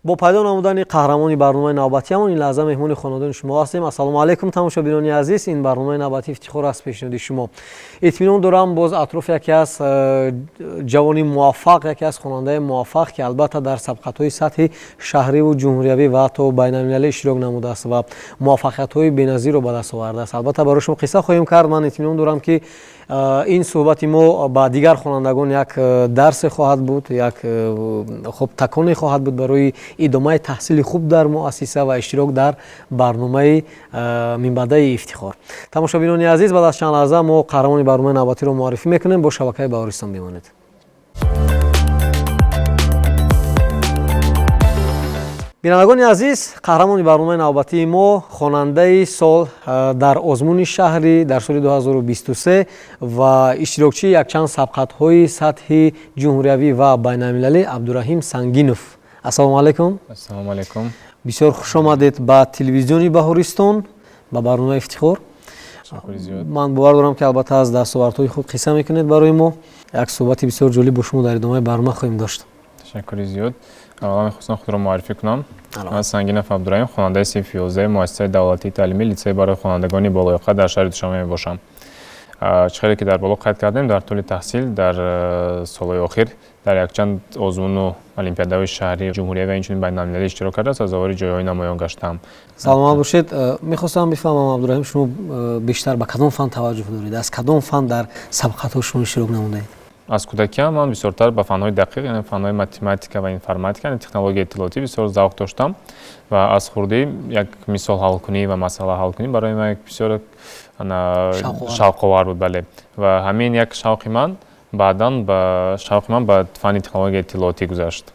Бо пайдо намудани қаҳрамони барномаи навбатиамон ин лаҳза меҳмони хонадони шумо ҳастем. Ассалому алайкум, тамошобинони азиз, ин барномаи навбатии Ифтихор аст пешниҳоди шумо. Итминон дорам, боз атрофи яке аз ҷавони муваффақ, яке аз хонандаи муваффақ, ки албатта дар сабқатҳои сатҳи шаҳриву ҷумҳуриявӣ ва ҳатто байналмилалӣ иштирок намудааст ва муваффақиятҳои беназирро ба даст овардааст, албатта барои шумо қисса хоҳем кард. Ман итминон дорам, ки ин суҳбати мо ба дигар хонандагон як дарсе хоҳад буд, як хуб таконе хоҳад буд барои идомаи таҳсили хуб дар муассиса ва иштирок дар барномаи минбаъдаи Ифтихор. Тамошобинони азиз, баъд аз чанд лаҳза мо қаҳрамони барномаи навбатиро муаррифӣ мекунем. Бо шабакаи Баҳористон бимонед. Бинандагони азиз, қаҳрамони барномаи навбатии мо хонандаи сол дар озмуни шаҳрӣ дар соли 2023 ва иштирокчии якчанд сабқатҳои сатҳи ҷумҳуриявӣ ва байналмилалӣ Абдураҳим Сангинов. Ассалому алайкум. Ассалому алайкум. Бисёр хуш омадед ба телевизиони Баҳористон, ба барномаи Ифтихор. Ман бовар дорам, ки албатта аз дастовардҳои худ қисса мекунед барои мо. Як суҳбати бисёр ҷолиб бо шумо дар идомаи барнома хоҳем дошт. Ташаккури зиёд. Аввала мехостам худро муаррифӣ кунам. Ман Сангинов Абдураҳим, хонандаи синфи 11-уми муассисаи давлатии таълимӣ, литсей барои хонандагони болоёқат дар шаҳри Душанбе мебошам. Чӣ хеле ки дар боло қайд кардем, дар тӯли таҳсил дар солҳои охир дар якчанд озмуну олимпиадаҳои шаҳрӣ, ҷумҳуриявӣ ва инчунин байналмилалӣ иштирок карда, сазовори ҷойҳои намоён гаштаам. Саломат бошед. Мехостам бифаҳмам, Абдураҳим, шумо бештар ба кадом фан таваҷҷӯҳ доред? Аз кадом фан дар сабқатҳо шумо иштирок намудаед? Аз кӯдакиам ман бисёртар ба фанҳои дақиқ, яъне фанҳои математика ва информатика, яъне технологияи иттилоотӣ бисёр завқ доштам ва аз хурдӣ як мисол ҳалкунӣ ва масъала ҳалкунӣ барои ман як бисёр шавқовар буд. Бале, ва ҳамин як шавқи ман баъдан ба шавқи ман ба фанни технологияи иттилоотӣ гузашт.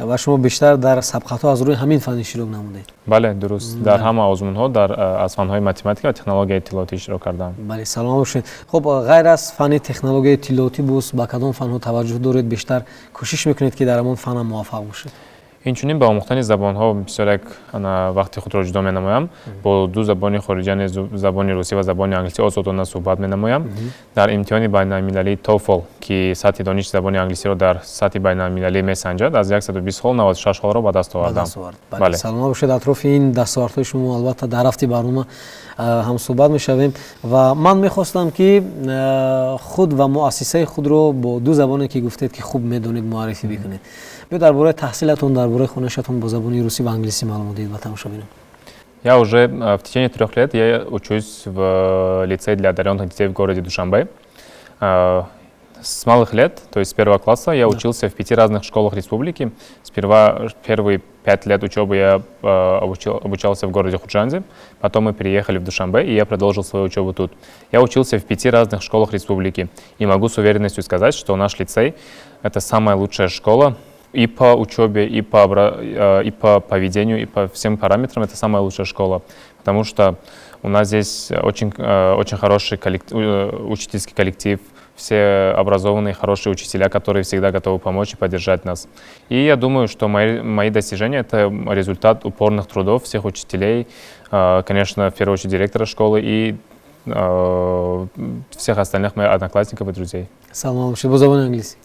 Ва шумо бештар дар сабқатҳо аз рӯи ҳамин фан иштирок намудед? Бале, дуруст, дар ҳама озмунҳо дар аз фанҳои математика ва технологияи иттилоотӣ иштирок кардам. Бале, саломат бошед. Хуб, ғайр аз фанни технологияи иттилоотӣ боз ба кадом фанҳо таваҷҷӯҳ доред, бештар кӯшиш мекунед, ки дар ҳамон фанам муваффақ бошед? Инчунин ба омӯхтани забонҳо бисёр як вақти худро ҷудо менамоям. Бо ду забони хориҷа, яъне забони русӣ ва забони англисӣ, озодона суҳбат менамоям. Дар имтиҳони байналмилалии TOEFL, ки сатҳи дониши забони англисиро дар сатҳи байналмилалӣ месанҷад, аз 120 хол 96 холро ба даст овардам. Саломат бошед. Атрофи ин дастовардҳои шумо албатта дар рафти барнома ҳамсӯҳбат мешавем ва ман мехостам, ки худ ва муассисаи худро бо ду забоне, ки гуфтед, ки хуб медонед, муаррифӣ бикунед. Биё, дар бораи таҳсилатон, дар бораи хонишатон бо забони русӣ ва англисӣ маълумот диҳед ба тамошобинон. Я уже в течение 3 лет я учусь в лицее для одаренных детей в городе Душанбе. С малых лет, то есть с первого класса, я учился в пяти разных школах республики. Сперва первые 5 лет учебы я обучался в городе Худжанде, потом мы переехали в Душанбе, и я продолжил свою учебу тут. Я учился в пяти разных школах республики, и могу с уверенностью сказать, что наш лицей — это самая лучшая школа и по учебе, и по поведению, и по всем параметрам это самая лучшая школа, потому что у нас здесь очень, очень хороший учительский коллектив, все образованные, хорошие учителя, которые всегда готовы помочь и поддержать нас. И я думаю, что мои достижения — это результат упорных трудов всех учителей, конечно, в первую очередь директора школы и всех остальных моих одноклассников и друзей. Саломат бошед. Бо забони англисӣ.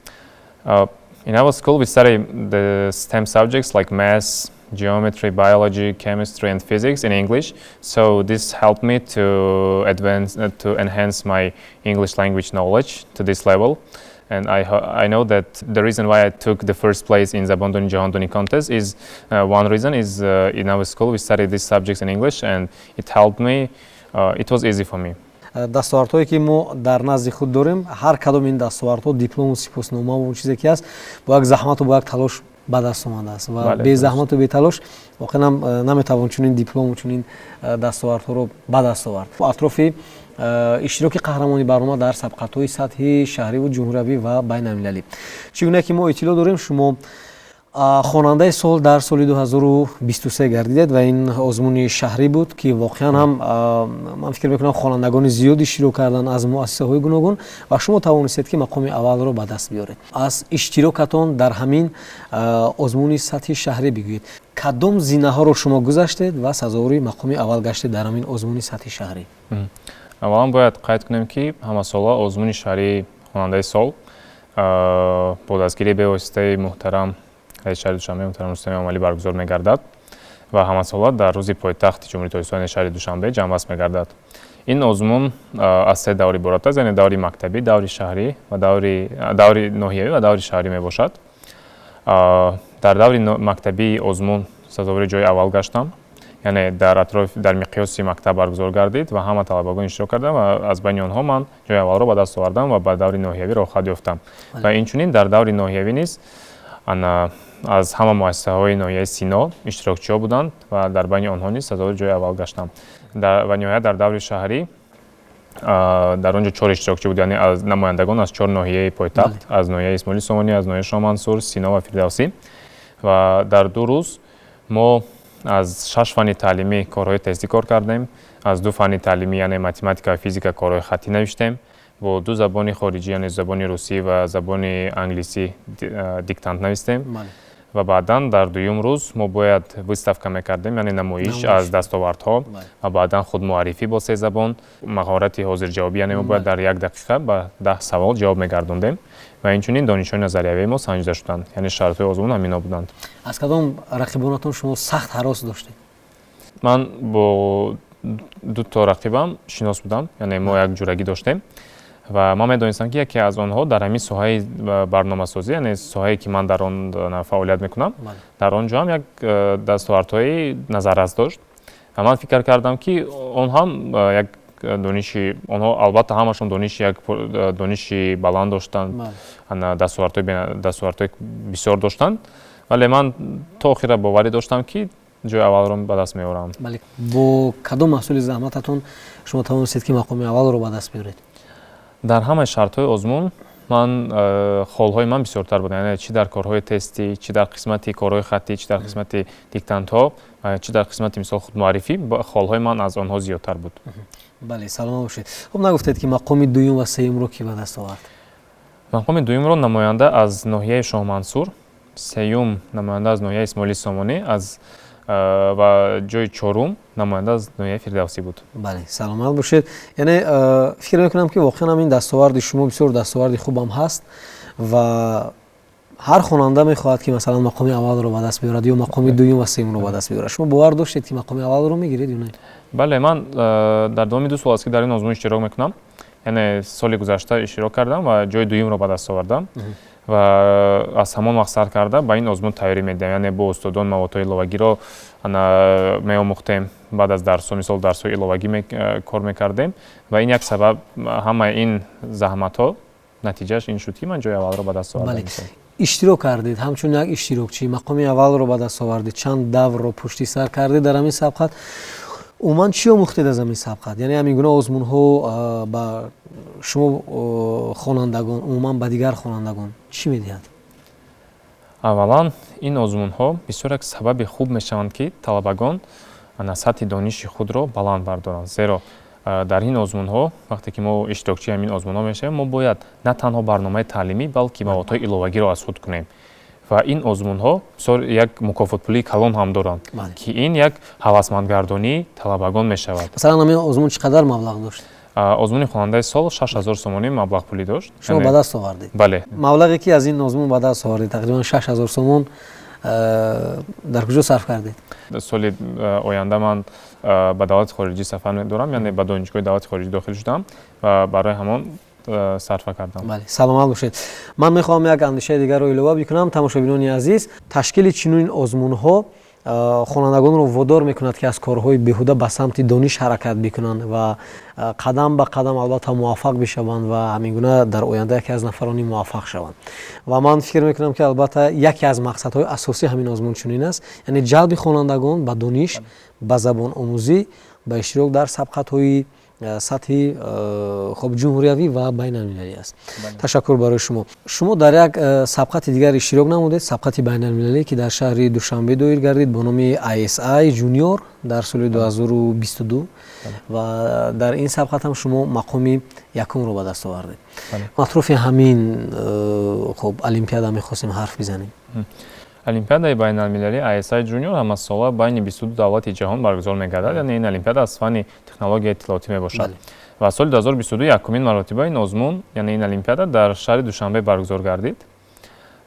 In our school, we study the STEM subjects like math, geometry, biology, chemistry, and physics in English. So this helped me to advance, to enhance my English language knowledge to this level. And I know that the reason why I took the first place in Zabondoni Jahondoni contest is one reason is in our school we studied these subjects in English, and it helped me. It was easy for me. Дастовардҳое, ки мо дар назди худ дорем, ҳар кадом ин дастовардҳо, диплому сипосномаву чизе ки аст, бо як заҳмату бо як талош ба даст омадааст ва безаҳмату беталош воқеан ҳам наметавон чунин диплому чунин дастовардҳоро ба даст овард. Атрофи иштироки қаҳрамони барнома дар сабқатҳои сатҳи шаҳриву ҷумҳуриявӣ ва байналмилалӣ, чӣ гуна ки мо иттилоъ дорем, шумо хонандаи сол дар соли 2023 гардидед ва ин озмуни шаҳрӣ буд, ки воқеан ҳам ман фикр мекунам, хонандагони зиёд иштирок карданд аз муассисаҳои гуногун ва шумо тавонистед, ки мақоми аввалро ба даст биёред. Аз иштирокатон дар ҳамин озмуни сатҳи шаҳрӣ бигӯед. Кадом зинаҳоро шумо гузаштед ва сазовори мақоми аввал гаштед дар ҳамин озмуни сатҳи шаҳрӣ? Аввалан бояд қайд кунем, ки ҳамасола озмуни шаҳрии хонандаи сол бо дастгирии бевоситаи муҳтарам Раиси шаҳри Душанбе муҳтарам Рустами Эмомалӣ баргузор мегардад ва ҳамасола дар рӯзи пойтахти Ҷумҳурии Тоҷикистон, шаҳри Душанбе, ҷамъбаст мегардад. Ин озмун аз се давр иборат аст, яъне даври мактабӣ, даври шаҳрӣ ва даври ноҳиявӣ ва даври шаҳрӣ мебошад. Дар даври мактабии озмун сазовори ҷои аввал гаштам, яъне дар атроф, дар миқёси мактаб баргузор гардид ва ҳама талабагон иштирок карданд ва аз байни онҳо ман ҷои аввалро ба даст овардам ва ба даври ноҳиявӣ роҳхат ёфтам. Ва инчунин дар даври ноҳиявӣ низ аз ҳама муассисаҳои ноҳияи Сино иштирокчиҳо буданд ва дар байни онҳо низ сазовори ҷои аввал гаштам. Ва ниҳоят, дар даври шаҳрӣ дар он ҷо чор иштирокчӣ буд, яъне аз намояндагон аз чор ноҳияи пойтахт: аз ноҳияи Исмоили Сомонӣ, аз ноҳияи Шоҳмансур, Сино ва Фирдавсӣ. Ва дар 2 рӯз мо аз шаш фанни таълимӣ корҳои тестӣ кор кардем, аз ду фанни таълимӣ, яъне математика ва физика, корҳои хаттӣ навиштем, бо ду забони хориҷӣ, яъне забони русӣ ва забони англисӣ, диктант навистем. Ва баъдан дар дуюм рӯз мо бояд выставка мекардем, яъне намоиш аз дастовардҳо, ва баъдан худмуаррифӣ бо се забон, маҳорати ҳозирҷавобӣ, яъне мо бояд дар як дақиқа ба 10 савол ҷавоб мегардондем, ва инчунин донишҳои назариявии мо санҷида шуданд. Яъне шартҳои озмун ҳамино буданд. Аз кадом рақибонатон шумо сахт ҳарос доштед? Ман бо ду то рақибам шинос будам, яъне мо як ҷурагӣ доштем ва ман медонистам, ки яке аз онҳо дар ҳамин соҳаи барномасозӣ, яъне соҳае, ки ман дар он фаъолият мекунам, дар он ҷо ҳам як дастовардҳои назаррас дошт. Ва ман фикр кардам, ки он ҳам як дониши, онҳо албатта ҳамашон дониши, як дониши баланд доштанд, дастовардҳои бисёр доштанд, вале ман то охира боварӣ доштам, ки ҷои аввалро ба даст меорам. Бо кадом маҳсули заҳмататон шумо тавонистед, ки мақоми аввалро ба даст биёред? Дар ҳамаи шартҳои озмун ман холҳои ман бисёртар буд, яъне чӣ дар корҳои тестӣ, чӣ дар қисмати корҳои хаттӣ, чӣ дар қисмати диктантҳо, чӣ дар қисмати, мисол, худмуаррифӣ, холҳои ман аз онҳо зиёдтар буд. Бале, саломат бошед. Хуб, нагуфтед, ки мақоми дуюм ва сеюмро кӣ ба даст овард? Мақоми дуюмро намоянда аз ноҳияи Шоҳмансур, сеюм намоянда аз ноҳияи Исмоили Сомонӣ аз ва ҷои чорум намоянда аз ноҳияи Фирдавсӣ буд. Бале, саломат бошед. Яъне фикр мекунам, ки воқеан ҳам ин дастоварди шумо бисёр дастоварди хубам ҳаст ва ҳар хонанда мехоҳад, ки масалан мақоми аввалро ба даст биёрад ё мақоми дуюм ва сеюмро ба даст биёрад. Шумо бовар доштед, ки мақоми аввалро мегиред ё не? Бале, ман дар давоми 2 сол аст, ки дар ин озмун иштирок мекунам, яъне соли гузашта иштирок кардам ва ҷои дуюмро ба даст овардам ва аз ҳамон вақт сар карда ба ин озмун тайёрӣ медиҳам, яъне бо устодон маводҳои иловагиро меомӯхтем, баъд аз дарсҳо, мисол, дарсҳои иловагӣ кор мекардем ва ин як сабаб, ҳамаи ин заҳматҳо натиҷааш ин шуд, ки ман ҷои аввалро ба даст овардам. Иштирок кардед ҳамчун як иштирокчӣ, мақоми аввалро ба даст овардед, чанд даврро пушти сар кардед дар ҳамин сабқат. Умуман чӣ омӯхтед аз ҳамин сабқат? Яъне ҳамин гуна озмунҳо ба шумо хонандагон, умуман ба дигар хонандагон чӣ медиҳад? Аввалан, ин озмунҳо бисёр як сабаби хуб мешаванд, ки талабагон сатҳи дониши худро баланд бардоранд, зеро дар ин озмунҳо, вақте ки мо иштирокчии ҳамин озмунҳо мешавем, мо бояд на танҳо барномаи таълимӣ, балки маводҳои иловагиро аз худ кунем. Ва ин озмунҳо бисёр як мукофотпулии калон ҳам доранд, ки ин як ҳавасмандгардонии талабагон мешавад. Масалан, ҳамин озмун чӣ қадар маблағ дошт? Озмуни хонандаи сол 6000 сомонӣ маблағпулӣ дошт. Шумо ба даст овардед? Бале. Маблағе, ки аз ин озмун ба даст овардед, тақрибан 6000 сомон, дар куҷо сарф кардед? Соли оянда ман ба давлати хориҷӣ сафар дорам, яъне ба донишгоҳи давлати хориҷӣ дохил шудам ва барои ҳамон сарфа кардам. Бале, саломат бошед. Ман мехоҳам як андешаи дигарро илова бикунам. Тамошобинони азиз, ташкили чунин озмунҳо хонандагонро водор мекунад, ки аз корҳои беҳуда ба самти дониш ҳаракат бикунанд ва қадам ба қадам албатта муваффақ бишаванд ва ҳамин гуна дар оянда яке аз нафарони муваффақ шаванд. Ва ман фикр мекунам, ки албатта яке аз мақсадҳои асосии ҳамин озмун чунин аст, яъне ҷалби хонандагон ба дониш, ба забономӯзӣ, ба иштирок дар сабқатҳои сатҳи хоб ҷумҳуриявӣ ва байналмилалӣ аст. Ташаккур барои шумо. Шумо дар як сабқати дигар иштирок намудед, сабқати байналмилалӣ, ки дар шаҳри Душанбе доир гардид бо номи ISI Junior дар соли 2022, ва дар ин сабқат ҳам шумо мақоми якумро ба даст овардед. Атрофи ҳамин хоб олимпиада мехостем ҳарф бизанем. Олимпиадаи байналмилалии ISI Junior ҳамасола байни 22 давлати ҷаҳон баргузор мегардад, яъне ин олимпиада аз фанни технологияи иттилоотӣ мебошад. Ва соли 2022 якумин маротиба ин озмун, яъне ин олимпиада, дар шаҳри Душанбе баргузор гардид.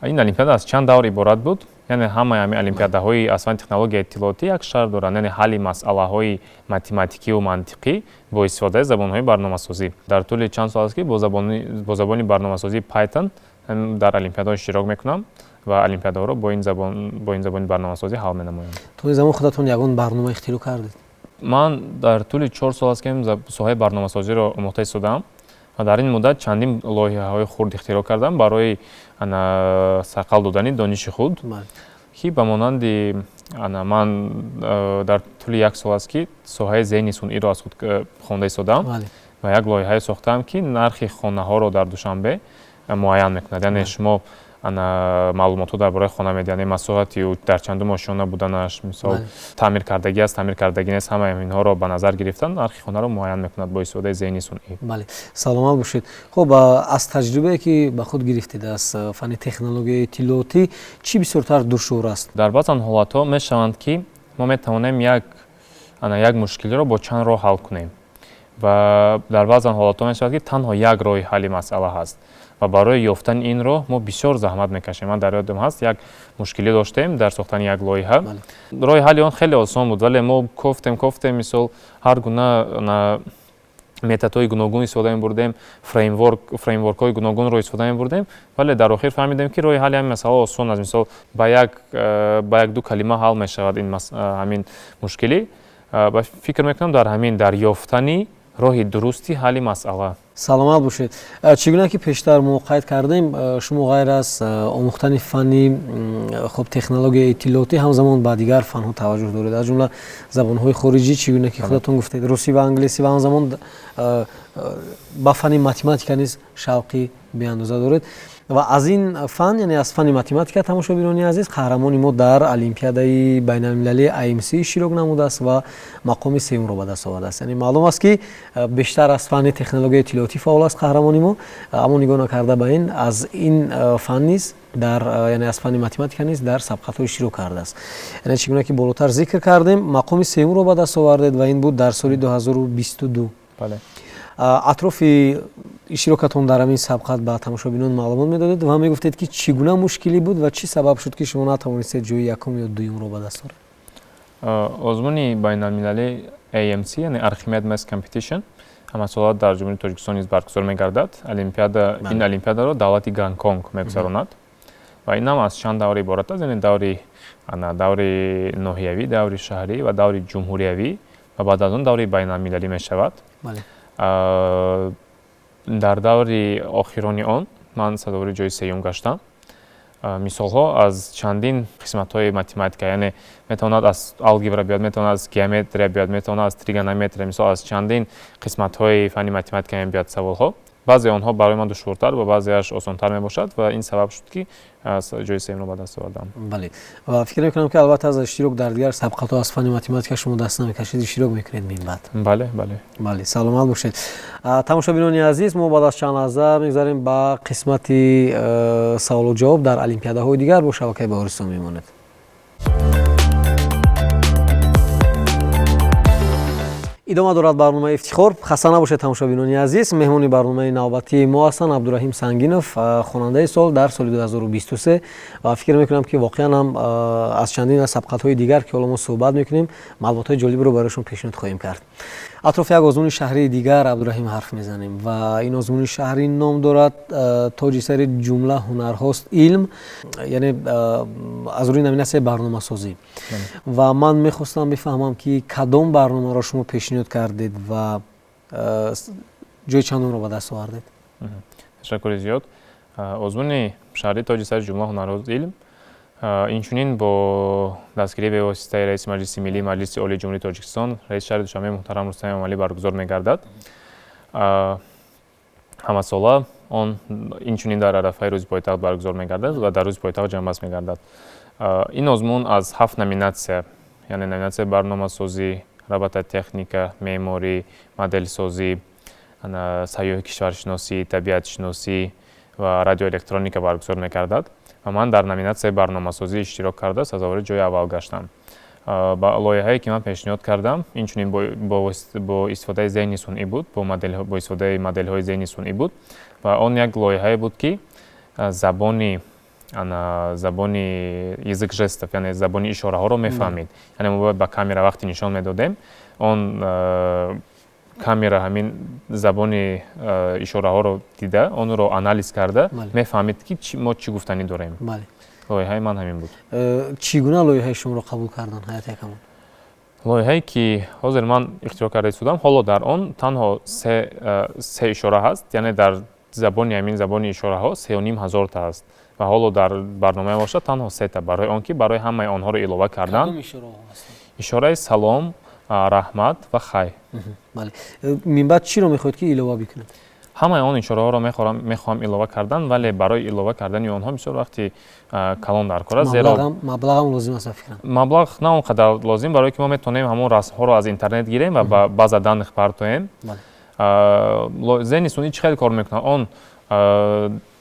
Ин олимпиада аз чанд давр иборат буд. Яъне ҳамаи ҳамин олимпиадаҳои аз фанни технологияи иттилоотӣ як шарт доранд, яъне ҳалли масъалаҳои математикиву мантиқӣ бо истифодаи забонҳои барномасозӣ. Дар тӯли чанд сол аст, ки бо забони барномасозии Python дар олимпиадаҳо иштирок мекунам ва олимпиадаҳоро бо ин забони барномасозӣ ҳал менамоям. То ин замон худатон ягон барнома ихтироъ кардед? Ман дар тӯли 4 сол аст, ки соҳаи барномасозиро омӯхта истодаам ва дар ин муддат чандин лоиҳаҳои хурд ихтироъ кардам барои сайқал додани дониши худ, ки ба монанди ман дар тӯли як сол аст, ки соҳаи зеҳни сунъиро аз худ хонда истодаам ва як лоиҳае сохтаам, ки нархи хонаҳоро дар Душанбе муайян мекунад. Яъне шумо маълумотҳо дар бораи хона медиҳад, яъне масоҳати ӯ, дар чандум ошёна буданаш, мисол, таъмиркардагӣ аст, таъмиркардагӣ нест, ҳамаи инҳоро ба назар гирифтан нархи хонаро муайян мекунад бо истифодаи зеҳни сунъӣ. Бале, саломат бошед. Хуб, аз таҷрибае, ки ба худ гирифтед аз фанни технологияи иттилоотӣ, чӣ бисёртар душвор аст? Дар баъзан ҳолатҳо мешаванд, ки мо метавонем як мушкилиро бо чанд роҳ ҳал кунем ва дар баъзан ҳолатҳо мешавад, ки танҳо як роҳи ҳалли масъала ҳаст ва барои ёфтани ин роҳ мо бисёр заҳмат мекашем. Ман дар ёдам ҳаст, як мушкилӣ доштем дар сохтани як лоиҳа. Роҳи ҳалли он хеле осон буд, вале мо кофтем, кофтем, мисол, ҳар гуна методҳои гуногун истифода мебурдем, фреймворкҳои гуногунро истифода мебурдем, вале дар охир фаҳмидем, ки роҳи ҳалли ҳамин масъала осон аст. Мисол, ба як ду калима ҳал мешавад ин ҳамин мушкилӣ. Ва фикр мекунам, дар ҳамин дар ёфтани роҳи дурусти ҳалли масъала. Саломат бошед. Чӣ гуна ки пештар мо қайд кардем, шумо ғайр аз омӯхтани фанни хуб, технологияи иттилоотӣ, ҳамзамон ба дигар фанҳо таваҷҷӯҳ доред, аз ҷумла забонҳои хориҷӣ, чӣ гуна ки худатон гуфтед, русӣ ва англисӣ, ва ҳамзамон ба фанни математика низ шавқи беандоза доред. Ва аз ин фан, яъне аз фанни математика, тамошобинони азиз, қаҳрамони мо дар олимпиадаи байналмилалии IMC иштирок намудааст ва мақоми сеюмро ба даст овардааст. Яъне маълум аст, ки бештар аз фанни технологияи иттилоотӣ фаъол аст қаҳрамони мо, аммо нигоҳ накарда ба ин, аз ин фан низ дар, яъне аз фанни математика низ дар сабқатҳо иштирок кардааст. Яъне чӣ гуна ки болотар зикр кардем, мақоми сеюмро ба даст овардед ва ин буд дар соли 2022. Атрофи иштирокатон дар ҳамин сабқат ба тамошобинон маълумот медодед ва мегуфтед, ки чӣ гуна мушкилӣ буд ва чӣ сабаб шуд, ки шумо натавонистед ҷои якум ё дуюмро ба даст оред. Озмуни байналмилалии AMC, яъне Archimed Math Competition, ҳамасола дар Ҷумҳурии Тоҷикистон низ баргузор мегардад. Олимпиада, ин олимпиадаро давлати Гонконг мегузаронад ва ин ҳам аз чанд давра иборат аст, яъне даври ноҳиявӣ, даври шаҳрӣ ва даври ҷумҳуриявӣ ва баъд аз он даври байналмилалӣ мешавад. Дар даври охирони он ман сазовори ҷои сеюм гаштам. Мисолҳо аз чандин қисматҳои математика, яъне метавонад аз алгебра биёд, метавонад аз геометрия биёд, метавонад аз тригонометрия, мисол, аз чандин қисматҳои фанни математика мебиёд саволҳо. Баъзе онҳо барои ман душвортар ва баъзеаш осонтар мебошад ва ин сабаб шуд, ки ҷои сеюмро ба даст овардам. Бале, ва фикр мекунам, ки албатта аз иштирок дар дигар сабқатҳо аз фанни математика шумо даст намекашед, иштирок мекунед минбаъд. Бале. Бале, саломат бошед. Тамошобинони азиз, мо баъд аз чанд лаҳза мегузарем ба қисмати саволу ҷавоб дар олимпиадаҳои дигар. Бо шабакаи Баҳористон мемонед. Идома дорад барномаи Ифтихор. Хаста набошед, тамошобинони азиз. Меҳмони барномаи навбатии мо ҳастанд Абдураҳим Сангинов, хонандаи сол дар соли 2023, ва фикр мекунам, ки воқеан ҳам аз чандин аз сабқатҳои дигар, ки ҳоло мо суҳбат мекунем, маълумотҳои ҷолибро барои шумо пешниҳод хоҳем кард. Атрофи як озмуни шаҳрии дигар, Абдураҳим, ҳарф мезанем ва ин озмуни шаҳрӣ ном дорад «Тоҷи сари ҷумла ҳунарҳост илм», яъне аз рӯи номинатсияи барномасозӣ. Ва ман мехостам бифаҳмам, ки кадом барномаро шумо пешниҳод кардед ва ҷои чандумро ба даст овардед? Ташаккури зиёд. Озмуни шаҳрии «Тоҷи сари ҷумла ҳунарҳост илм» инчунин бо дастгирии бевоситаи раиси Маҷлиси Миллии Маҷлиси Олии Ҷумҳурии Тоҷикистон, раиси шаҳри Душанбе муҳтарам Рустам Эмомалӣ баргузор мегардад. Ҳамасола он инчунин дар арафаи Рӯзи пойтахт баргузор мегардад ва дар Рӯзи пойтахт ҷамъбаст мегардад. Ин озмун аз ҳафт номинатсия, яъне номинатсияи барномасозӣ, робототехника, меъморӣ, моделсозӣ, сайёҳи кишваршиносӣ, табиатшиносӣ ва радиоэлектроника баргузор мегардад ва ман дар номинатсияи барномасозӣ иштирок карда, сазовори ҷои аввал гаштам. Ба лоиҳае, ки ман пешниҳод кардам, инчунин бо истифодаи зеҳни сунъӣ буд, бо истифодаи моделҳои зеҳни сунъӣ буд ва он як лоиҳае буд, ки забони Ана забони язык жестов, яъне забони ишораҳоро мефаҳмид. Яъне мо бояд ба камера вақте нишон медодем, он камера ҳамин забони ишораҳоро дида, онро анализ карда мефаҳмид, ки мо чӣ гуфтанӣ дорем. Лоиҳаи ман ҳамин буд. Чӣ гуна лоиҳаи шуморо қабул карданд ҳайати ҳакамон? Лоиҳае, ки ҳозир ман ихтироъ карда истодам, ҳоло дар он танҳо се ишора ҳаст, яъне дар забони ҳамин забони ишораҳо 3500-та ҳаст ва ҳоло дар барномаи бошад танҳо сета, барои он ки барои ҳамаи онҳоро илова кардан. Ишораи салом, раҳмат ва хай. Бале, минбаъд чиро мехоҳед, ки илова бикунед? Ҳамаи он ишораҳоро мехоҳам илова кардан, вале барои илова кардани онҳо бисёр вақти калон дар кор аст, зеро Маблағам лозим аст, фикрам. Маблағ на он қадар лозим, барое ки мо метавонем ҳамон расмҳоро аз интернет гирем ва ба база данных партоем. Зеҳни сунъӣ чӣ хел кор мекунад? Он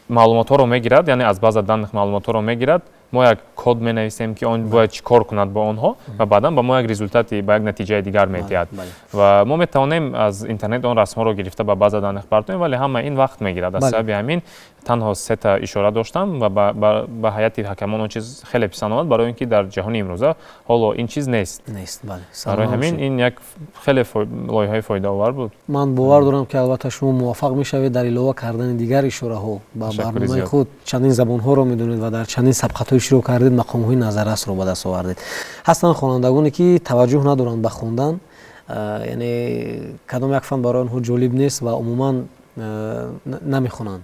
маълумотҳоро мегирад, яъне аз база данных маълумотҳоро мегирад. Мо як код менависем, ки он бояд чӣ кор кунад бо онҳо, ва баъдан ба мо як результати, ба як натиҷаи дигар медиҳад. Ва мо метавонем аз интернет он расмҳоро гирифта, ба база данных партоем, вале ҳама ин вақт мегирад. Аз сабаби ҳамин танҳо сета ишора доштам ва ба ҳайати ҳакамон он чиз хеле писанд омад, барои ин ки дар ҷаҳони имрӯза ҳоло ин чиз нест. Нест, бале. Барои ҳамин ин як хеле лоиҳаи фоидаовар буд. Ман бовар дорам, ки албатта шумо муваффақ мешавед дар илова кардани дигар ишораҳо ба барномаи худ. Чандин забонҳоро медонед ва дар чандин сабқатҳо иштирок кардед, мақомҳои назаррасро ба даст овардед. Ҳастанд хонандагоне, ки таваҷҷӯҳ надоранд ба хондан, яъне кадом як фан барои онҳо ҷолиб нест ва умуман намехонанд.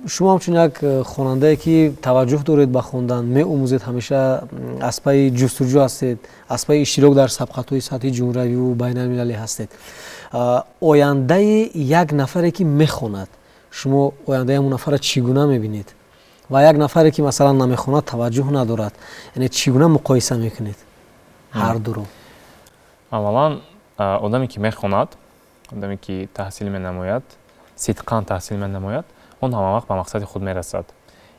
Шумо ҳамчун як хонандае, ки таваҷҷӯҳ доред ба хондан, меомӯзед, ҳамеша аз пайи ҷустуҷӯ ҳастед, аз пайи иштирок дар сабқатҳои сатҳи ҷумҳуриявиву байналмилалӣ ҳастед, ояндаи як нафаре, ки мехонад, шумо ояндаи ҳамон нафарро чӣ гуна мебинед, ва як нафаре, ки масалан намехонад, таваҷҷӯҳ надорад, яъне чӣ гуна муқоиса мекунед ҳар дуро? Аввалан, одаме, ки мехонад, одаме, ки таҳсил менамояд, сидқан таҳсил менамояд, он ҳамавақт ба мақсади худ мерасад.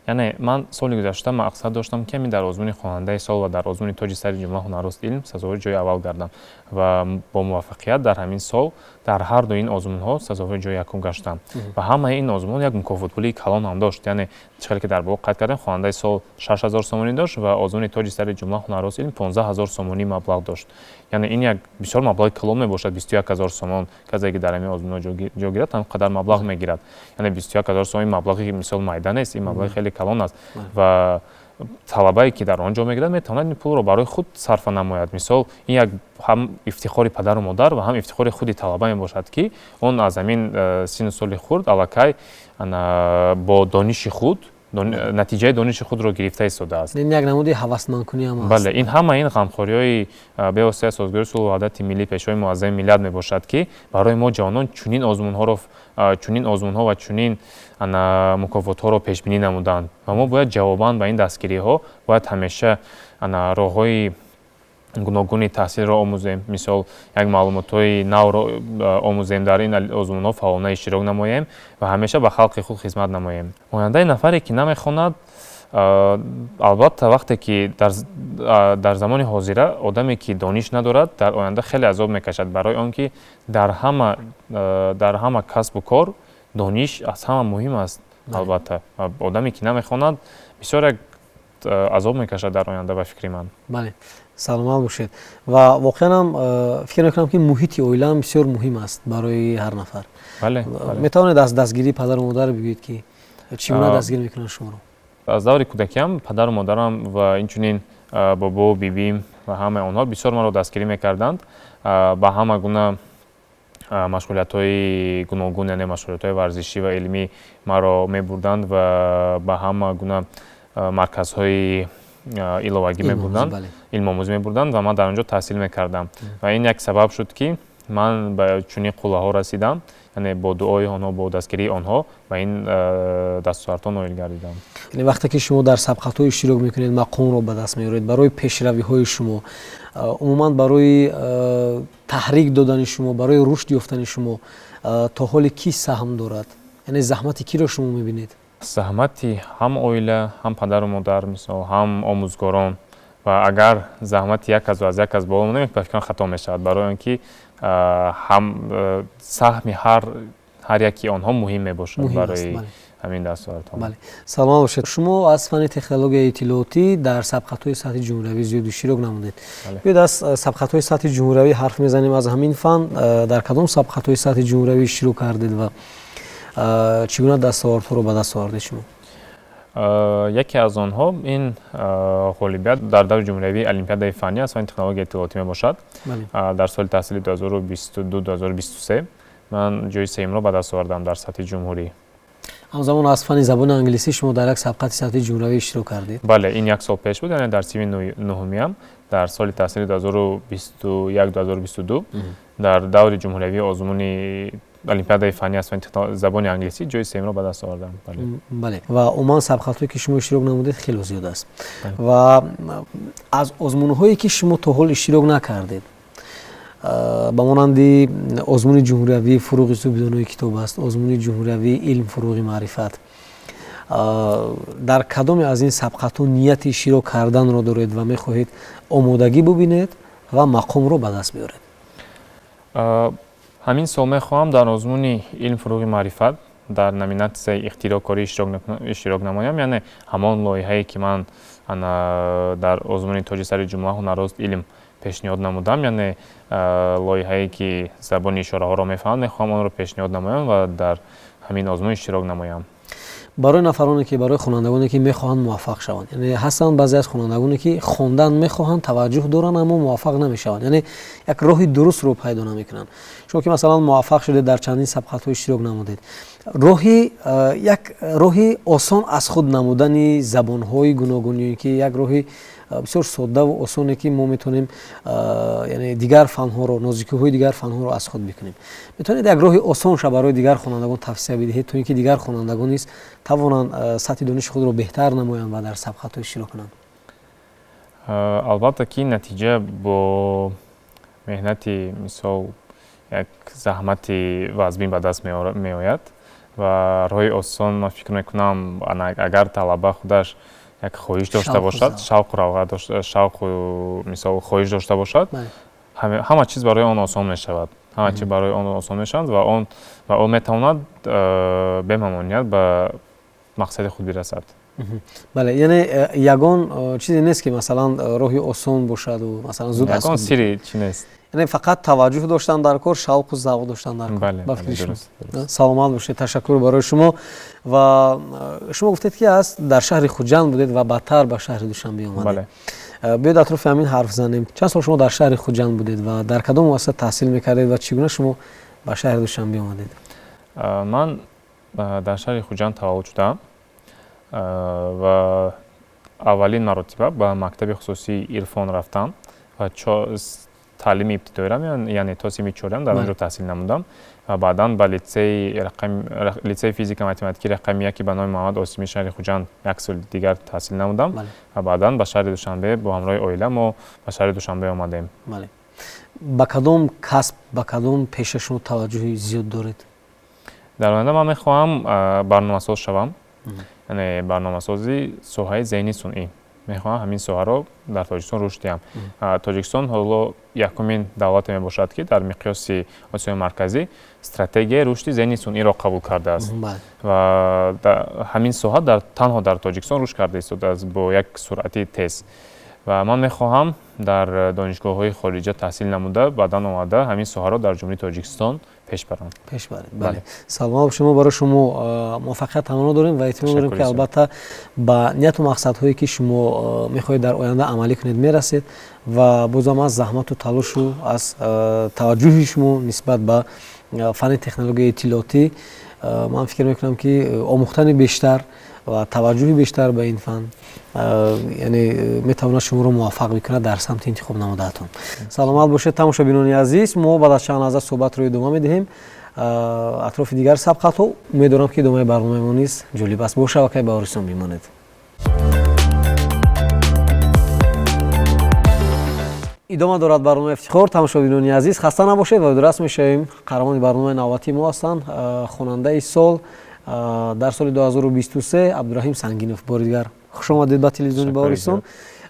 Яъне ман соли гузашта мақсад доштам, ки ҳамин дар озмуни хонандаи сол ва дар озмуни тоҷи сари ҷумла ҳунаррост илм сазовори ҷои аввал гардам ва бо муваффақият дар ҳамин сол дар ҳар ду ин озмунҳо сазовори ҷои якум гаштам. Ва ҳамаи ин озмун як мукофотпулии калон ҳам дошт. Яъне чӣ хеле ки дар боло қайд кардем, хонандаи сол 6000 сомонӣ дошт ва озмуни тоҷи сари ҷумла ҳунаррост илм 15 000 сомонӣ маблағ дошт. Яъне ин як бисёр маблағи калон мебошад, 21 000 сомон. Касе, ки дар ҳамин озмунҳо ҷо гирад, ҳам қадар маблағ мегирад. Яъне 21 000 сомон маблағи мисол майда нест, ин маблағи хеле калон аст ва талабае, ки дар он ҷо мегирад, метавонад ин пулро барои худ сарфа намояд. Мисол, ин як ҳам ифтихори падару модар ва ҳам ифтихори худи талаба мебошад, ки он аз ҳамин синну соли хурд аллакай бо дониши худ натиҷаи дониши худро гирифта истодааст. Ин як намуди ҳавасмандкунӣ ҳам аст. Бале, ин ҳама ин ғамхориҳои бевоситаи Асосгузори сулҳу ваҳдати миллӣ, Пешвои муаззами миллат мебошад, ки барои мо ҷавонон чунин озмунҳоро, чунин озмунҳо ва чунин мукофотҳоро пешбинӣ намуданд. Ва мо бояд ҷавобан ба ин дастгириҳо бояд ҳамеша роҳҳои гуногуни таҳсилро омӯзем, мисол, як маълумотҳои навро омӯзем, дар ин озмунҳо фаъолона иштирок намоем ва ҳамеша ба халқи худ хизмат намоем. Ояндаи нафаре, ки намехонад, албатта, вақте ки дар замони ҳозира одаме, ки дониш надорад, дар оянда хеле азоб мекашад, барои он ки дар ҳама касбу кор дониш аз ҳама муҳим аст. Албатта, одаме, ки намехонад, бисёр як азоб мекашад дар оянда, ба фикри ман. Бале, саломат бошед. Ва воқеан ҳам фикр мекунам, ки муҳити оила ҳам бисёр муҳим аст барои ҳар нафар. Метавонед аз дастгирии падару модар бигӯед, ки чӣ гуна дастгирӣ мекунанд шуморо? Аз даври кӯдакиам падару модарам ва инчунин бобову бибим ва ҳамаи онҳо бисёр маро дастгирӣ мекарданд, ба ҳама гуна машғулиятҳои гуногун, яъне машғулиятҳои варзишӣ ва илмӣ маро мебурданд ва ба ҳама гуна марказҳои иловагӣ мебурданд, илмомӯзӣ мебурданд ва ман дар он ҷо таҳсил мекардам. Ва ин як сабаб шуд, ки ман ба чунин қуллаҳо расидам, яъне бо дуои онҳо, бо дастгирии онҳо ба ин дастовардҳо ноил гардидам. Яъне вақте ки шумо дар сабқатҳо иштирок мекунед, мақомро ба даст меоред, барои пешравиҳои шумо, умуман барои таҳрик додани шумо, барои рушд ёфтани шумо то ҳоле кӣ саҳм дорад, яъне заҳмати киро шумо мебинед? Заҳмати ҳам оила, ҳам падару модар, мисол, ҳам омӯзгорон. Ва агар заҳмати як касро аз як кас боло монем, ба фикрам, хато мешавад, барои он ки ҳам саҳми ҳар яки онҳо муҳим мебошад барои Ҳамин дастовардҳо. Бале, саломат бошед. Шумо аз фанни технологияи иттилоотӣ дар сабқатҳои сатҳи ҷумҳуриявӣ зиёд иштирок намудед. Биёед, аз сабқатҳои сатҳи ҷумҳуриявӣ ҳарф мезанем. Аз ҳамин фан дар кадом сабқатҳои сатҳи ҷумҳуриявӣ иштирок кардед ва чӣ гуна дастовардҳоро ба даст овардед шумо? Яке аз онҳо ин ғолибият дар даври ҷумҳуриявии олимпиадаи фаннӣ аз фанни технологияи иттилоотӣ мебошад. Дар соли таҳсили 2022-2023 ман ҷои сеюмро ба даст овардам дар сатҳи ҷумҳурӣ. Ҳамзамон аз фанни забони англисӣ шумо дар як сабқати сатҳи ҷумҳуриявӣ иштирок кардед? Бале, ин як сол пеш буд, яъне дар синфи нуҳумиям, дар соли таҳсили 2021-2022 дар даври ҷумҳуриявии озмуни олимпиадаи фаннӣ аз фанни забони англисӣ ҷои сеюмро ба даст овардам. Бале, ва умуман сабқатҳое, ки шумо иштирок намудед, хело зиёд аст. Ва аз озмунҳое, ки шумо то ҳол иштирок накардед, ба монанди озмуни ҷумҳуриявии «Фурӯғи субҳи донои китоб аст», озмуни ҷумҳуриявии «Илм фурӯғи маърифат», дар кадоме аз ин сабқатҳо нияти иштирок карданро доред ва мехоҳед омодагӣ бубинед ва мақомро ба даст биёред? Ҳамин сол мехоҳам дар озмуни «Илм фурӯғи маърифат» дар номинатсияи ихтироъкорӣ иштирок намоям, яъне ҳамон лоиҳае, ки ман дар озмуни «Тоҷи сари ҷумла ҳунарост илм» пешниҳод намудам, яъне лоиҳае, ки забони ишораҳоро мефаҳмад, мехоҳам онро пешниҳод намоям ва дар ҳамин озмун иштирок намоям. Барои нафароне ки, барои хонандагоне, ки мехоҳанд муваффақ шаванд, яъне ҳастанд баъзе аз хонандагоне, ки хондан мехоҳанд, таваҷҷӯҳ доранд, аммо муваффақ намешаванд, яъне як роҳи дурустро пайдо намекунанд. Шумо, ки масалан муваффақ шудед, дар чандин сабқатҳо иштирок намудед, роҳи як роҳи осон аз худ намудани забонҳои гуногун ё ки як роҳи бисёр соддаву осоне, ки мо метавонем, яъне дигар фанҳоро, нозикиҳои дигар фанҳоро аз худ бикунем, метавонед як роҳи осонша барои дигар хонандагон тавсия бидиҳед, то ин ки дигар хонандагон низ тавонанд сатҳи дониши худро беҳтар намоянд ва дар сабқатҳо иштирок кунанд? Албатта, ки натиҷа бо меҳнати, мисол, як заҳмати вазбин ба даст меояд. Ва роҳи осон, ман фикр мекунам, агар талаба худаш як хоҳиш дошта бошад, шавқу рағбат, шавқу, мисол, хоҳиш дошта бошад, ҳама чиз барои он осон мешавад, ҳама чиз барои он осон мешавад ва ӯ метавонад бемамоният ба мақсади худ бирасад. Бале, яъне ягон чизе нест, ки масалан роҳи осон бошаду масалан зуд. Ягон сирри чи нест. Яъне фақат таваҷҷӯҳ доштан дар кор, шавқу завқ доштан дар кор, ба фикри шумо. Саломат бошед, ташаккур барои шумо. Ва шумо гуфтед, ки аз дар шаҳри Хуҷанд будед ва баъдтар ба шаҳри Душанбе омадед. Биёед, атрофи ҳамин ҳарф занем. Чанд сол шумо дар шаҳри Хуҷанд будед ва дар кадом муассиса таҳсил мекардед ва чӣ гуна шумо ба шаҳри Душанбе омадед? Ман дар шаҳри Хуҷанд таваллуд шудам ва аввалин маротиба ба мактаби хусусии «Ирфон» рафтам ва таълими ибтидоиро, яъне то синфи чорям, дар он ҷо таҳсил намудам ва баъдан ба лицеи физика математики рақами яки ба номи Муҳаммад Осимии шаҳри Хуҷанд як соли дигар таҳсил намудам ва баъдан ба шаҳри Душанбе, бо ҳамроҳи оила мо ба шаҳри Душанбе омадем. Ба кадом касб, ба кадом пеша шумо таваҷҷӯҳи зиёд доред? Дар оянда ман мехоҳам барномасоз шавам, яъне барномасози соҳаи зеҳни сунъӣ. Мехоҳам ҳамин соҳаро дар Тоҷикистон рушд диҳам. Тоҷикистон ҳоло якумин давлате мебошад, ки дар миқёси Осиёи Марказӣ стратегияи рушди зеҳни сунъиро қабул кардааст ва ҳамин соҳа танҳо дар Тоҷикистон рушд карда истодааст бо як суръати тез. Ва ман мехоҳам дар донишгоҳҳои хориҷа таҳсил намуда, баъдан омада ҳамин соҳаро дар Ҷумҳурии Тоҷикистон пеш барам. Пеш баред, бале. Саломат. Шумо, барои шумо муваффақият таманно дорем ва эътимод дорем, ки албатта ба нияту мақсадҳое, ки шумо мехоҳед дар оянда амалӣ кунед, мерасед. Ва бозам аз заҳмату талошу аз таваҷҷӯҳи шумо нисбат ба фанни технологияи иттилоотӣ, ман фикр мекунам, ки омӯхтани бештар ва таваҷҷӯҳи бештар ба ин фан, яъне, метавонад шуморо муваффақ бикунад дар самти интихоб намудаатон. Саломат бошед. Тамошобинони азиз, мо баъд аз чанд лаҳза суҳбатро идома медиҳем атрофи дигар сабқатҳо. Умедворам, ки идомаи барномаи мо низ ҷолиб аст. Бо шабакаи Баҳористон бимонед. Идома дорад барномаи Ифтихор. Тамошобинони азиз, хаста набошед ва ёдрас мешавем: қаҳрамони барномаи навбатии мо ҳастанд хонандаи сол дар соли 2023 Абдураҳим Сангинов. Бори дигар хуш омадед ба телевизиони Баҳористон.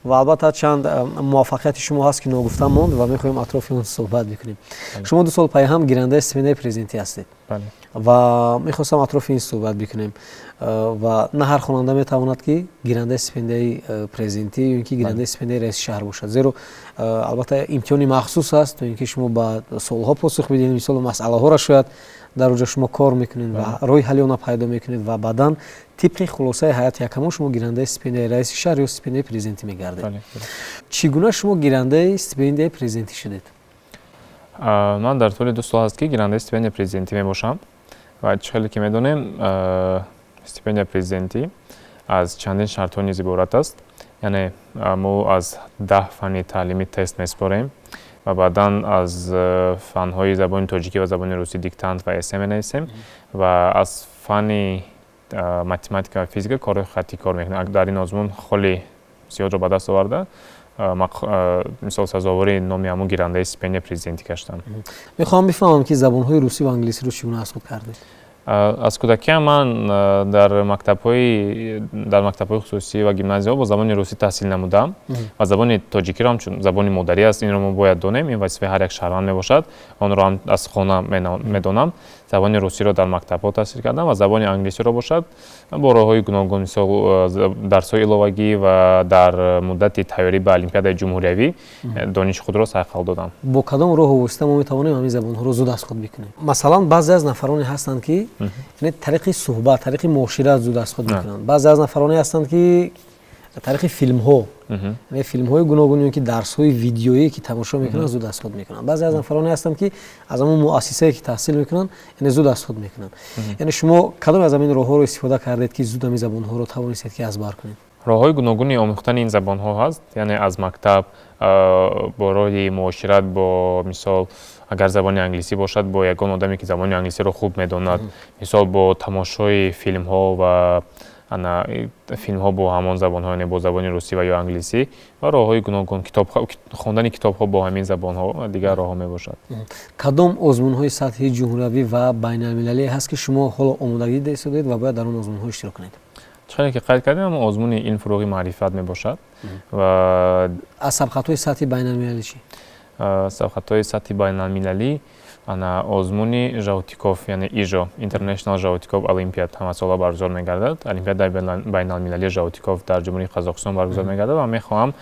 Ва албатта чанд муваффақияти шумо ҳаст, ки ногуфта монд, ва мехоҳем атрофи он суҳбат бикунем. Шумо 2 сол пайҳам гирандаи стипендияи президентӣ ҳастед ва мехостам атрофи ин суҳбат бикунем. Ва на ҳар хонанда метавонад, ки гирандаи стипендияи президентӣ ё ин ки гирандаи стипендияи раиси шаҳр бошад, зеро албатта имтиҳони махсус аст, то ин ки шумо ба суолҳо посух бидиҳед, мисолу масъалаҳоро шояд дар оҷо шумо кор мекунед ва роҳи ҳалли онро пайдо мекунед ва баъдан тибқи хулосаи ҳайати ҳакамон шумо гирандаи стипендияи раиси шаҳр ё стипендияи президентӣ мегардед. Чӣ гуна шумо гирандаи стипендияи президентӣ шудед? Ман дар тӯли 2 сол аст, ки гирандаи стипендияи президентӣ мебошам ва чӣ хеле ки медонем, стипендияи президентӣ аз чандин шартҳо низ иборат аст. Яъне мо аз 10 фанни таълимӣ тест месупорем ва баъдан аз фанҳои забони тоҷикӣ ва забони русӣ диктант ва эссе менависем ва аз фанни математика ва физика корҳои хаттӣ кор мекунем. Дар ин озмун холи зиёдро ба даст оварда, мисол, сазовори номи ҳамун гирандаи стипендияи президентӣ гаштам. Мехоҳам бифаҳмам, ки забонҳои русӣ ва англисиро чӣ гуна аз худ кардед? Аз кӯдакиам ман дар мактабҳои хусусӣ ва гимназияҳо бо забони русӣ таҳсил намудам ва забони тоҷикиро ҳамчун забони модарӣ аст, инро мо бояд донем, ин вазифаи ҳар як шаҳрванд мебошад, онро ҳам аз хона медонам. Забони русиро дар мактабҳо таҳсил кардам ва забони англисиро бошад бо роҳҳои гуногун, мисол, дарсҳои иловагӣ ва дар муддати тайёрӣ ба олимпиадаи ҷумҳуриявӣ дониши худро сайқал додам. Бо кадом роҳу восита мо метавонем ҳамин забонҳоро зуд аз худ бикунем? Масалан, баъзе аз нафароне ҳастанд, ки тариқи суҳбат, тариқи муошират зуд аз худ мекунанд. Баъзе аз нафароне ҳастанд, ки тариқи филмҳо, филмҳои гуногун ё ки дарсҳои видеоие, ки тамошо мекунанд, зуд аз худ мекунанд. Баъзе аз нафароне ҳастанд, ки аз ҳамон муассисае, ки таҳсил мекунанд, яъне зуд аз худ мекунанд. Яъне шумо кадоме аз ҳамин роҳҳоро истифода кардед, ки зуд ҳамин забонҳоро тавонистед, ки аз бар кунед? Роҳҳои гуногуни омӯхтани ин забонҳо ҳаст, яъне аз мактаб, бо роҳи муошират, бо мисол, агар забони англисӣ бошад, бо ягон одаме, ки забони англисиро хуб медонад, мисол, бо тамошои филмҳо ва ана филмҳо бо ҳамон забонҳо, яъне бо забони русӣ ва ё англисӣ ва роҳҳои гуногун, хондани китобҳо бо ҳамин забонҳо ва дигар роҳҳо мебошад. Кадом озмунҳои сатҳи ҷумҳуриявӣ ва байналмилалӣ ҳаст, ки шумо ҳоло омодагӣ дида истодед ва бояд дар он озмунҳо иштирок кунед? Чӣ ки қайд кардем, озмуни илм, фурӯғи маърифат мебошад ва Аз сабқатҳои сатҳи байналмилалӣ чӣ? Сабқатҳои сатҳи байналмилалӣ ана озмуни Жаутиков, яъне ИЖО, International Жаутиков Олимпиад, ҳамасола баргузор мегардад. Олимпиадаи байналмилалии Жаутиков дар Ҷумҳурии Қазоқистон баргузор мегардад ва мехоҳам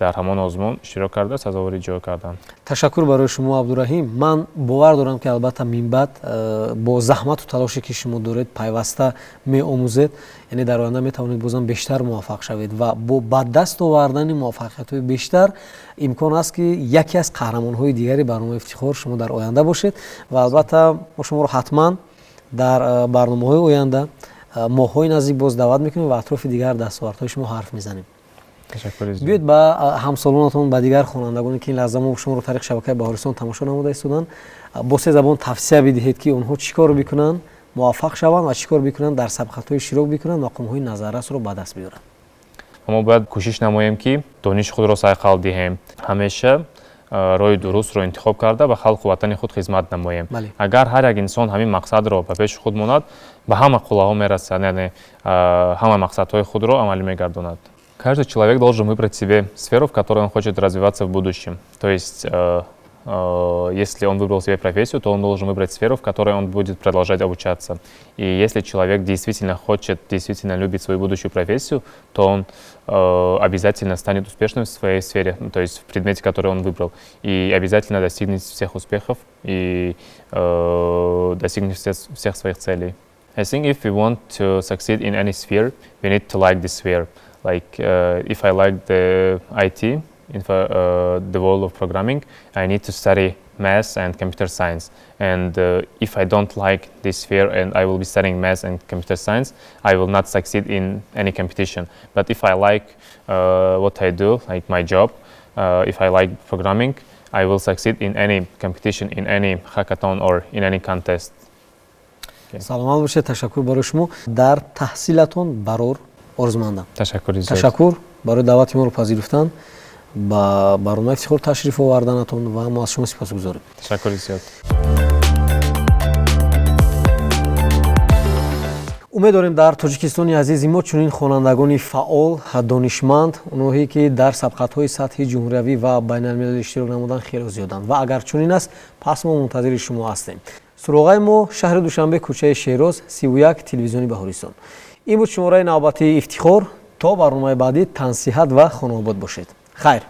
дар ҳамон озмун иштирок карда, сазовори ҷой кардан. Ташаккур барои шумо, Абдураҳим. Ман бовар дорам, ки албатта минбаъд бо заҳмату талоше, ки шумо доред, пайваста меомӯзед, яъне дар оянда метавонед бозам бештар муваффақ шавед ва бо ба даст овардани муваффақиятҳои бештар имкон аст, ки яке аз қаҳрамонҳои дигари барномаи Ифтихор шумо дар оянда бошед. Ва албатта мо шуморо ҳатман дар барномаҳои оянда, моҳҳои наздик боз даъват мекунем ва атрофи дигар дастовардҳои шумо ҳарф мезанем. Биёед, ба ҳамсолонатон, ба дигар хонандагоне, ки ин лаҳза мо шуморо тариқи шабакаи Баҳористон тамошо намуда истоданд, бо се забон тавсия бидиҳед, ки онҳо чӣ кор бикунанд, муваффақ шаванд ва чӣ кор бикунанд, дар сабқатҳои иштирок бикунанд, мақомҳои назаррасро ба даст биёранд. Мо бояд кӯшиш намоем, ки дониши худро сайқал диҳем, ҳамеша роҳи дурустро интихоб карда, ба халқу ватани худ хизмат намоем. Агар ҳар як инсон ҳамин мақсадро ба пеши худ монад, ба ҳама қуллаҳо мерасад, яъне ҳама мақсадҳои худро амалӣ мегардонад. Каждый человек должен выбрать себе сферу, в которой он хочет развиваться в будущем. То есть если он выбрал себе профессию, то он должен выбрать сферу, в которой он будет продолжать обучаться. И если человек действительно хочет, действительно любит свою будущую профессию, то он обязательно станет успешным в своей сфере, ну, то есть в предмете, который он выбрал, и обязательно достигнет всех успехов и достигнет всех своих целей. I think if we want to succeed in any sphere, we need to like this sphere. Like if I like the IT, the world of programming, I need to study math and computer science. And if I don't like this sphere and I will be studying math and computer science, I will not succeed in any competition. But if I like what I do, like my job, if I like programming, I will succeed in any competition, in any hackathon or in any contest. Саломат бошед, ташаккур барои шумо, дар таҳсилатон барор орзумандам. Ташаккури зиёд. Ташаккур барои даъвати моро пазируфтан, ба барномаи Ифтихор ташриф оварданатон ва мо аз шумо сипосгузорем. Ташаккури зиёд. Умед дорем, дар Тоҷикистони азизи мо чунин хонандагони фаъол, донишманд, онҳое, ки дар сабқатҳои сатҳи ҷумҳуриявӣ ва байналмилалӣ иштирок намуданд, хело зиёданд. Ва агар чунин аст, пас мо мунтазири шумо ҳастем. Суроғаи мо: шаҳри Душанбе, кӯчаи Шероз, 31, телевизиони Баҳористон. Ин буд шумораи навбатии Ифтихор. То барномаи баъдӣ тансиҳат ва хонаобод бошед. Хайр.